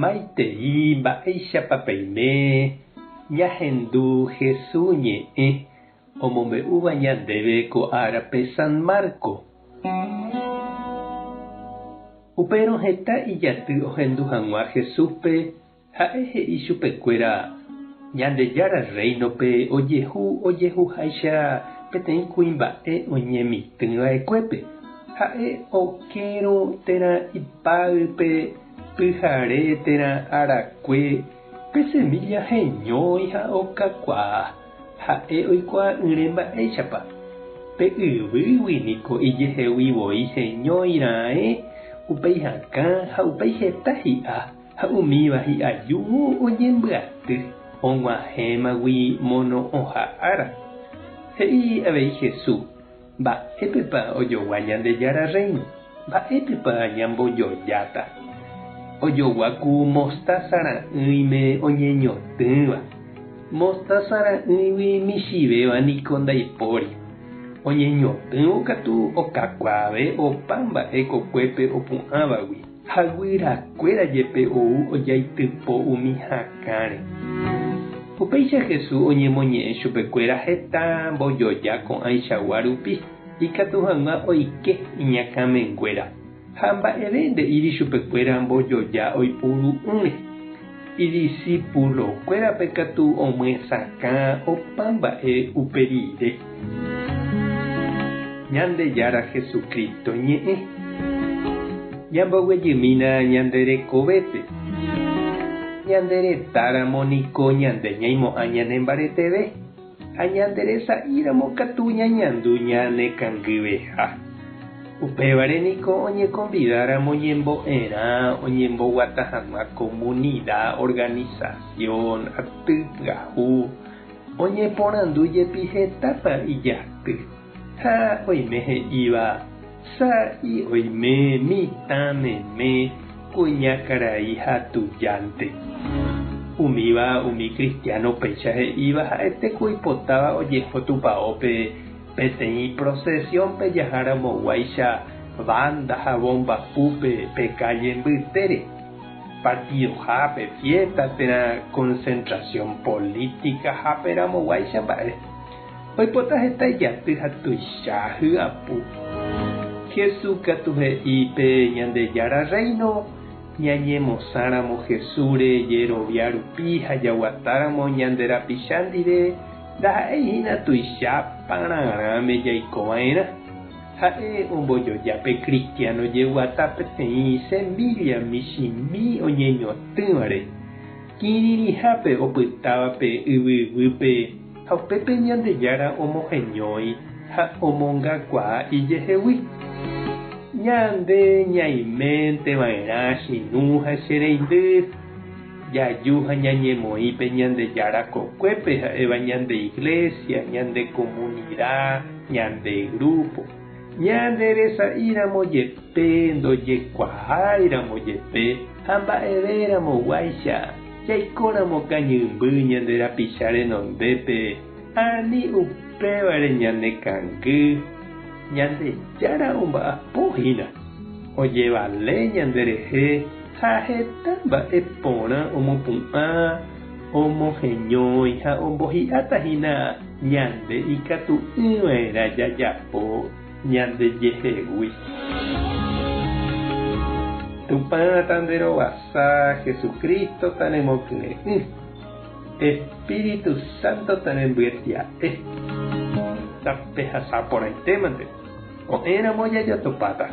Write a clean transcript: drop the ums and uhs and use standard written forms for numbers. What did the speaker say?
Maitei mba'éichapa peime ñahendu Hesu ñe'ẽ omombe'úva ñandéve ko árape San Marco. Upérõ heta ijaty ohendu hag̃ua Jesúspe, ha'e he'i chupekuéra, Ñandejára Rréinope ojehu ojehuháicha peteĩ kuimba'e oñemitỹ va'ekuépe. Ha'e okérõ térã ipáype pyhare térã arakue, pe semílla heñói ha okakuaa, ha'e oikuaa'ỹre mba'éichapa. Pe yvýgui niko ijehegui voi heñói raẽ, upéi hakã ha upéi heta hi'a, ha umíva hi'ajúvo oñembyaty, og̃uahẽmagui mono'õha ára. He'i avei Jesús, Mba'épepa ojogua Ñandejára Rréino? Mba'épepa ñambojojáta? Ojogua ku mostása ra'ỹime oñeñotỹva. Mostása ra'ỹigui michĩvéva niko ndaipóri. Oñeñotỹvo katu okakuaave opa mba'e kokuépe opu'ãvagui, ha guyrakuéra jepe ou ojaitypo umi hakãre. Upéicha Jesús oñemoñe'ẽ chupekuéra heta mbojoja ko'ãichagua rupi, ikatu hag̃ua oike iñakãmenguéra, ha mba'eve nde'íri chupekuéra mbojoja oipuru'ỹre. Idisipulokuérape katu omyesakã opa mba'e upe rire. Ñandejára Jesucristo ñe'ẽ. Ñamboguejymína ñande rekovépe. Ñande retáramo niko ñande ñaimo'ã ñanembareteve, ha ñande resa'íramo katu ñañandu ñanekangyveha. Upévare niko oñekonvidáramo ñembo'erã oñemboguata hag̃ua komunida, organisasión, aty pyahu, oñeporandu jepi hetápa ijaty. Ha oime he'íva, Sa'i oime mitã meme kuña karai ha tujánte. Umíva umi kristiáno péicha he'íva ha'ete ku oipotáva ojeho tupaópe peteĩ prosesiónpe jaharamoguáicha banda ha bomba púpe pe kálle mbytére, partidohápe, fiesta térã concentración política-hápe ramoguáicha mba'e. Oipota heta ijaty ha tuicha hyapu. Jesús katu he'i pe Ñandejára Rréino ñañemosãramo Jesúsre jerovia rupi ha jaguatáramo ñande rapicha ndive ndaha'éi hína tuicha pararãme jaiko va'erã. Ha'e ombojoja pe kristiáno jeguata peteĩ semílla michĩmi oñeñotỹvare. Kirirĩhápe opytáva pe yvy guýpe ha upépe Ñandejára omoheñói ha omongakuaa ijehegui. Ñande ñaiménte va'erã chirũ ha che reindy, jaju ha ñañemoĩ pe Ñandejára kokuépe ha'éva ñande iglesia, ñande komunida, ñande grúpo. Ñande resa'íramo jepe, ndojekuaáiramo jepe ha mba'evéramo guáicha, jaikóramo kañymby ñande rapicha renondépe, ani upévare ñanekangy, Ñandejára omba'apo hína, ojevale ñanderehe ha heta mba'e porã omopu'ã, omoheñói ha ombohi'áta hína ñande ikatu'ỹva'erã jajapo ñandejehegui. Tupã tanderovasa, Jesucristo tanemokyre'ỹ, Espíritu Santo tanembyetia'e. Tapehasa porãitémante, ko'ẽramo jajotopáta.